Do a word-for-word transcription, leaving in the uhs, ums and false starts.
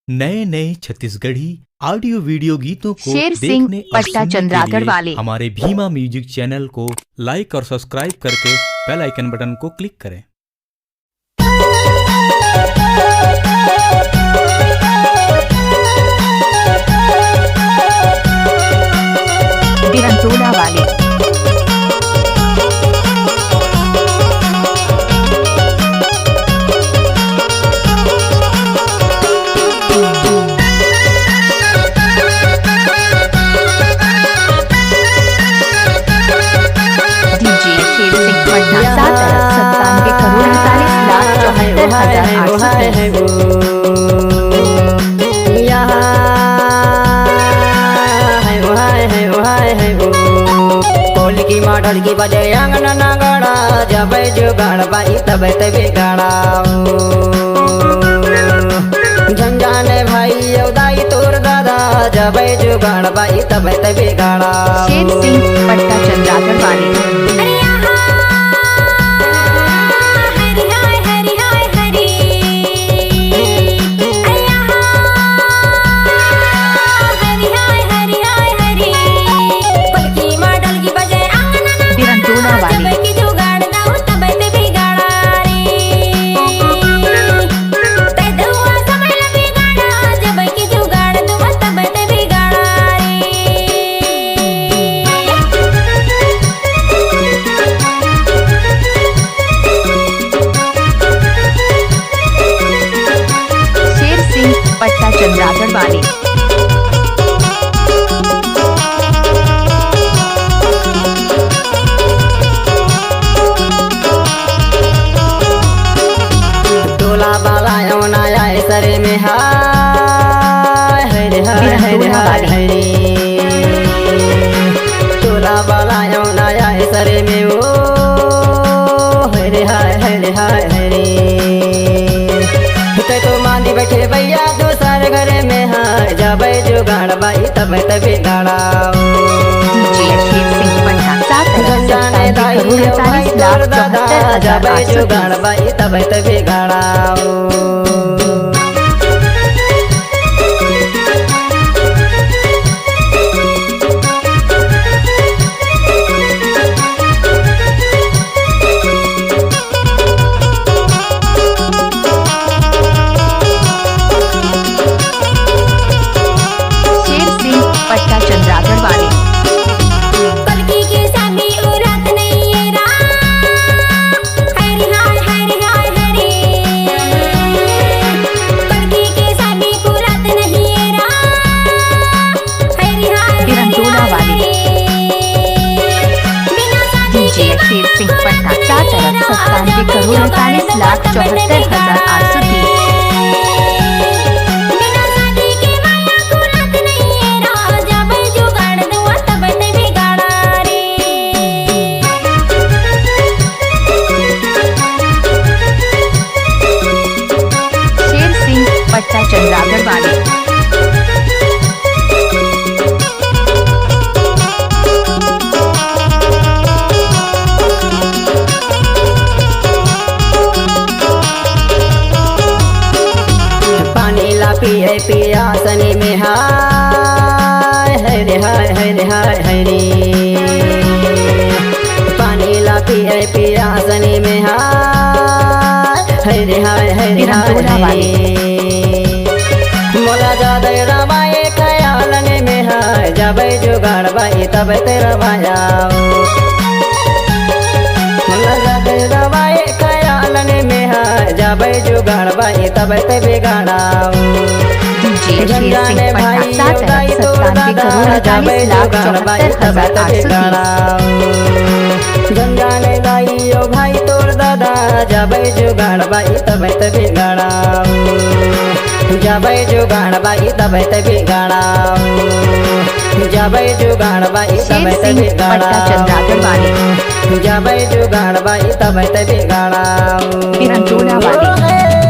नए नए Chhattisgarhi audio video गीतों को शेर सिंह देखने और पट्टा सुनने के चंद्रागढ़ लिए वाले। हमारे भीमा म्यूजिक चैनल को लाइक और सब्सक्राइब करके बेल आइकन बटन को क्लिक करें। बिरंटोला वाले। डीजे शेर सिंह पटना, सात अरब सत्तानवे करोड़ अड़तालीस लाख चौहत्तर हजार आठ सौ तीस। कोलकी माडल की बजे आंगन नगड़ा, जबै जुगाड़ बाई तबै ते बिगाड़ा। झंझाने भाई अउ दाई तोर दादा, जबै जुगाड़ बाई तबै ते बिगाड़ा। शेर सिंह पट्टा चंद्रागढ़ वाले। अरे आहा, हरि हाय, हरि हाय, हरि। अरे आहा, हरि हाय, हरि हाय, हरि। पलकी माडल की बजे आंगन ना बिरंटोला वाले। जबै की जुगाड़ गाँव तबै ते बिगाड़ा रे। शेर सिंह पट्टा चंद्रागढ़ वाले। टोला वाला अउ ना आए सरे में हाय, हरे हाय, हरे हाय, हरे। टोला वाला अउ ना आए सरे में ओ, हरे हाय, हरे हाय, हरे। ते तो मांदी बैठे भैया दूसर घर में हाय, जबै जुगाड़ बाई तबै ते बिगाड़ा। डीजे शेर सिंह पटना, सात अरब सत्तानवे करोड़ अड़तालीस लाख चौहत्तर हजार आठ सौ तीस। जुगाड़ बाई तबै ते बिगाड़ा। शेर सिंह पट्टा चंद्रागढ़ वाले। कलकी के सामी उरत नहीं है रा। हरि हाय, हरि हाय, हरि। कलकी के सामी उरत नहीं है रा। हरि हाय, हरि हाय, वाले। हरि। बिना शादी डीजे के शेर सिंह पटना, सात अरब सत्तानवे करोड़ अड़तालीस लाख चौहत्तर हजार आठ सौ तीस। शेर सिंह पट्टा चंद्रागढ़ वाले। पानी ला पिए पियासनी में हाय, हरे हाय, हरे हाय, हरे। पानी ला पिए पियासनी में हाय, हरे हाय, हरे हाय, हरे। मोला जादे रवाए खयालन में हाय, जबै जुगाड़ बाई तबै ते रवाया। मोला जादे रवाए खयालन में हाय, जबै जुगाड़ बाई तबै ते बिगाड़ा। डीजे शेर सिंह पटना, सात अरब सत्तानवे करोड़ अड़तालीस लाख चौहत्तर हजार आठ सौ तीस। गंगा ने दाई ओ भाई तोर दादा, जबै जुगाड़ बाई तबै ते बिगाड़ा। जबै जुगाड़ बाई तबै ते बिगाड़ा। जबै जुगाड़ बाई तबै ते बिगाड़ा। शेर सिंह पटना चंद्रागढ़ वाले। जबै जुगाड़ बाई तबै ते बिगाड़ा। बिरंटोला वाले।